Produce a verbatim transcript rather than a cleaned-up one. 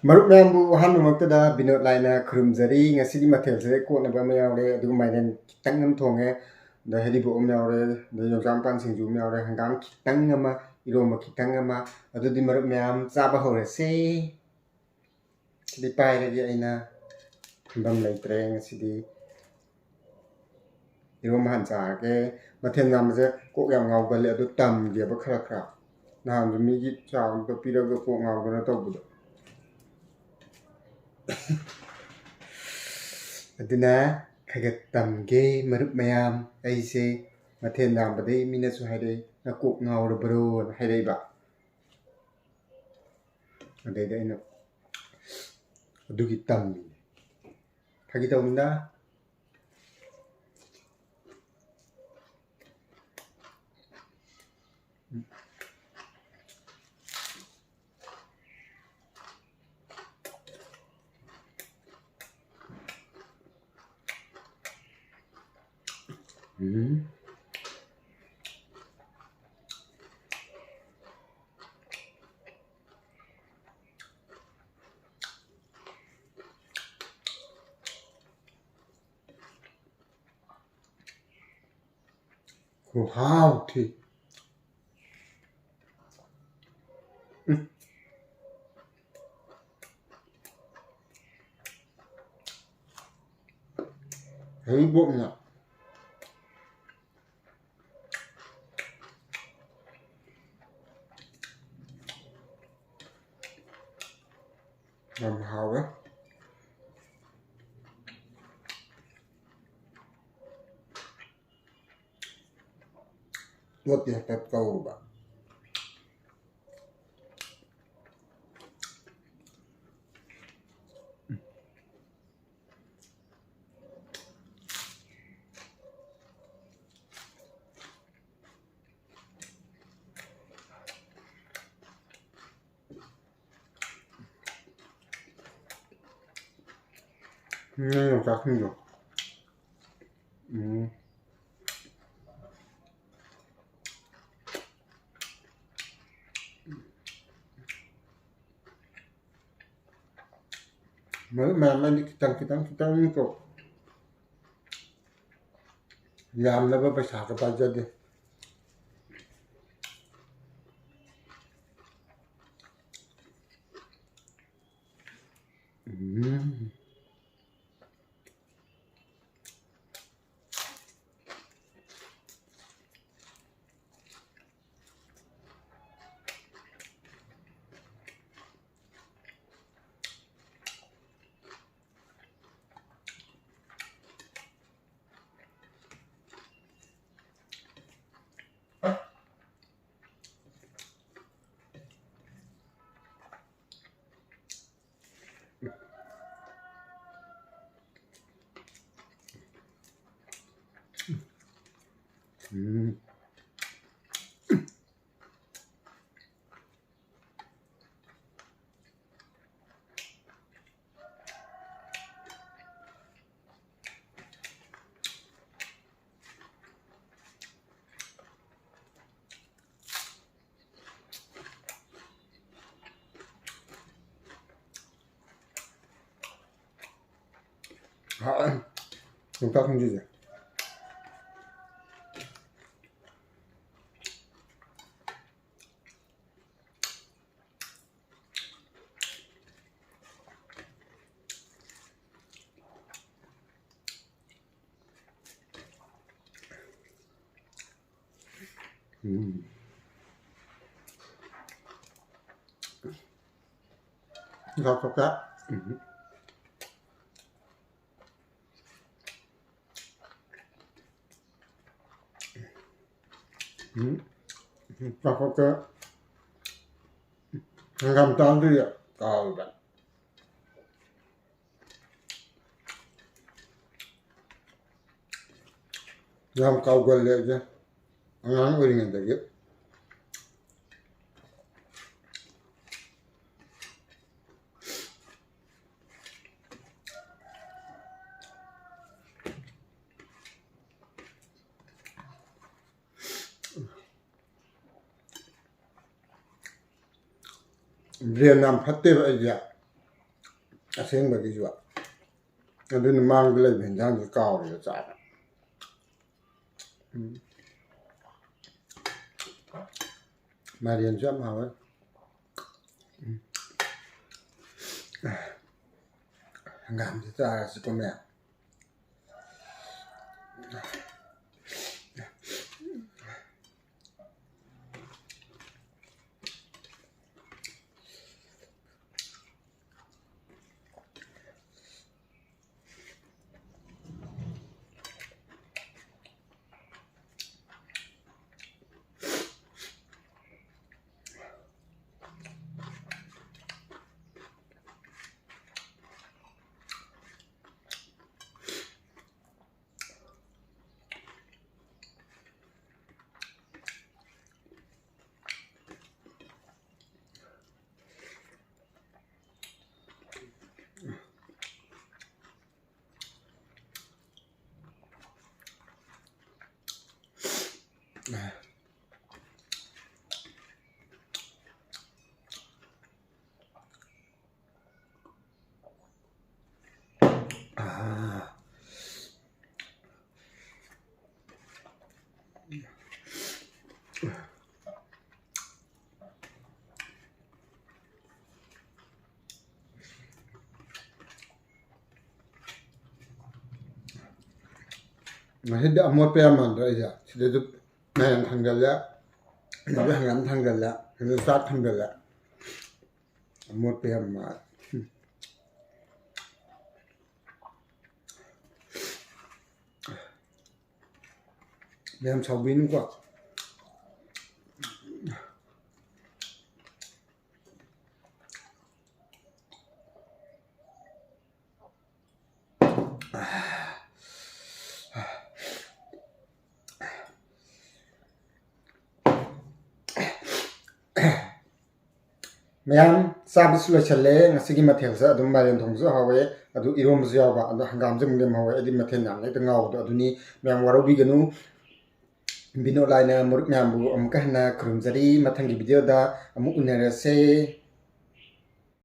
ꯃꯔꯨꯞ ꯃꯌꯥꯝꯕꯨ ꯑꯍꯥꯟꯕꯃꯛꯇꯗ ꯕꯤꯅꯣꯗ ꯂꯥꯏꯅ ꯈꯨꯔꯨꯝꯖꯔꯤ꯫ ꯉꯁꯤꯒꯤ ꯃꯊꯦꯜꯁꯦ ꯀꯣꯠꯅꯕ ꯑꯃ ꯌꯥꯎꯔꯦ, ꯑꯗꯨꯒ ꯃꯥꯏꯔꯦꯟ ꯈꯤꯇꯪ ꯑꯃ ꯊꯣꯡꯉꯦ, ꯑꯗ ꯍꯩꯔꯤꯕꯣꯞ ꯑꯃ ꯌꯥꯎꯔꯦ, ꯑꯗ ꯌꯣꯡꯆꯥꯛ ꯃꯄꯥꯟ ꯁꯤꯡꯖꯨ ꯑꯃ ꯌꯥꯎꯔꯦ, ꯍꯪꯒꯥꯝ ꯈꯤꯇꯪ ꯑꯃ, ꯏꯔꯣꯝꯕ ꯈꯤꯇꯪ ꯑꯃ꯫ ꯑꯗꯨꯗꯤ ꯃꯔꯨꯞ ꯃꯌꯥꯝ, ꯆꯥꯕ ꯍꯧꯔꯁꯦ꯫ ꯁꯤꯗꯤ ꯄꯥꯏꯔꯒꯦ ꯑꯩꯅ, ꯊꯝꯐꯝ ꯂꯩꯇ꯭ꯔꯦ ꯉꯁꯤꯗꯤ꯫ ꯏꯔꯣꯝꯕ ꯍꯥꯟꯅ ꯆꯥꯔꯒꯦ꯫ ꯃꯊꯦꯜ ꯌꯥꯝꯕꯁꯦ ꯀꯣꯛ ꯌꯥꯝ ꯉꯥꯎꯒꯜꯂꯦ, ꯑꯗꯨ ꯇꯝꯒꯦꯕ ꯈꯔ ꯈꯔ꯫ ꯅꯍꯥꯟꯁꯨ ꯃꯤꯒꯤ ꯆꯥꯛ ꯑꯝꯇ ꯄꯤꯔꯒ ꯀꯣꯛ ꯉꯥꯎꯗꯅ ꯇꯧꯕꯗꯣ꯫ ꯑꯗꯨꯅ ꯈꯔ ꯈꯔ ꯇꯝꯒꯦ, ꯃꯔꯨꯞ ꯃꯌꯥꯝ꯫ ꯑꯩꯁꯦ ꯃꯊꯦꯜ ꯌꯥꯝꯕꯗꯩ ꯃꯤꯅꯁꯨ ꯍꯥꯏꯔꯛꯏ, "ꯅꯀꯣꯛ ꯉꯥꯎꯔꯕ꯭ꯔꯣꯅ?" ꯍꯥꯏꯔꯛꯏꯕ꯫ ꯑꯗꯩꯗꯤ ꯑꯩꯅ ꯑꯗꯨꯒꯤ ꯇꯝꯃꯤꯅꯦ꯫ ꯐꯥꯒꯤ ꯇꯧꯕꯅꯤꯗ꯫ ꯎꯝ꯫ ꯈꯨꯍꯥꯎ ꯊꯤ꯫ ꯎꯝ꯫ ꯍꯩꯔꯤꯕꯣꯞꯅ ꯌꯥꯝ ꯍꯥꯎꯋꯦ꯫ ꯌꯣꯠꯇꯤ ꯍꯦꯛꯇ ꯀꯧꯕ꯫ ꯎꯝ, ꯆꯥꯛꯈꯨꯝꯗꯣ꯫ ꯎꯝ꯫ ꯃꯔꯨꯞ ꯃꯌꯥꯝ, ꯑꯩꯗꯤ ꯈꯤꯇꯪ ꯈꯤꯇꯪ ꯈꯤꯇꯪ ꯀꯣ, ꯌꯥꯝꯅꯕ ꯄꯩꯁꯥꯒ ꯄꯥꯏꯖꯗꯦ꯫ ꯎꯝ꯫ ꯎꯝ꯫ ꯍꯥꯎꯋꯦ꯫ ꯌꯣꯡꯆꯥꯛ ꯁꯤꯡꯖꯨꯁꯦ꯫ ꯎꯝ꯫ ꯆꯥꯎꯊꯣꯛꯀꯦ꯫ ꯎꯝ꯫ ꯎꯝ꯫ ꯆꯥꯎꯊꯣꯛꯀꯦ꯫ ꯍꯪꯒꯥꯝ ꯆꯥꯕꯗꯨꯗꯤ ꯀꯥꯎꯔꯤꯕ꯫ ꯌꯥꯝ ꯀꯥꯎꯒꯜꯂꯦ ꯑꯩꯁꯦ ꯑꯉꯥꯡ ꯑꯣꯏꯔꯤꯉꯩꯗꯒꯤ꯫ ꯕ꯭ꯔꯦꯟ ꯌꯥꯝ ꯐꯠꯇꯦꯕ ꯑꯩꯁꯦ꯫ ꯑꯁꯦꯡꯕꯒꯤꯁꯨ꯫ ꯑꯗꯨꯅ ꯃꯥꯡꯗ ꯂꯩꯕ ꯍꯦꯟꯖꯥꯡꯁꯦ ꯀꯥꯎꯔꯦꯕ ꯆꯥꯕ꯫ ꯎꯝ꯫ ꯃꯥꯏꯔꯦꯟꯁꯨ ꯌꯥꯝ ꯍꯥꯎꯋꯦ꯫ ꯎꯝ꯫ ꯍꯪꯒꯥꯝꯁꯦ ꯆꯥꯔꯁꯤꯀꯣ ꯃꯌꯥꯝ꯫ ꯉꯁꯤꯗꯤ ꯑꯃꯣꯠꯄ ꯌꯥꯝ ꯃꯥꯟꯗ꯭ꯔꯣ ꯑꯩꯁꯦ? ꯁꯤꯗꯁꯨ ꯃꯥꯏꯔꯦꯟ ꯊꯥꯡꯖꯜꯂꯦ, ꯁꯤꯗꯁꯨ ꯍꯪꯒꯥꯝ ꯊꯥꯡꯖꯜꯂꯦ, ꯁꯤꯗꯁꯨ ꯆꯥꯛ ꯊꯥꯡꯖꯜꯂꯦ꯫ ꯑꯃꯣꯠꯄ ꯌꯥꯝ ꯃꯥꯜꯂꯦ꯫ ꯃꯌꯥꯝ ꯁꯥꯎꯕꯤꯅꯨꯀꯣ꯫ ꯃꯌꯥꯝ ꯆꯥꯕꯁꯨ ꯂꯣꯏꯁꯜꯂꯦ꯫ ꯉꯁꯤꯒꯤ ꯃꯊꯦꯜꯁꯦ ꯑꯗꯨꯝ ꯃꯥꯏꯔꯦꯟ ꯊꯣꯡꯕꯁꯨ ꯍꯥꯎꯋꯦ, ꯑꯗꯨ ꯏꯔꯣꯝꯕꯁꯨ ꯌꯥꯎꯕ, ꯑꯗꯣ ꯍꯪꯒꯥꯝꯁꯦ ꯑꯃꯨꯛ ꯂꯦꯝꯍꯧꯋꯦ꯫ ꯑꯩꯗꯤ ꯃꯊꯦꯜ ꯌꯥꯝ ꯍꯦꯛꯇ ꯉꯥꯎꯕꯗꯣ ꯑꯗꯨꯅꯤ꯫ ꯃꯌꯥꯝ ꯋꯥꯔꯧꯕꯤꯒꯅꯨ꯫ ꯕꯤꯅꯣꯗ ꯂꯥꯏꯅ ꯃꯔꯨꯞ ꯃꯌꯥꯝꯕꯨ ꯑꯃꯨꯛꯀ ꯍꯟꯅ ꯈꯨꯔꯨꯝꯖꯔꯤ꯫ ꯃꯊꯪꯒꯤ ꯚꯤꯗꯤꯑꯣꯗ ꯑꯃꯨꯛ ꯎꯅꯔꯁꯦ꯫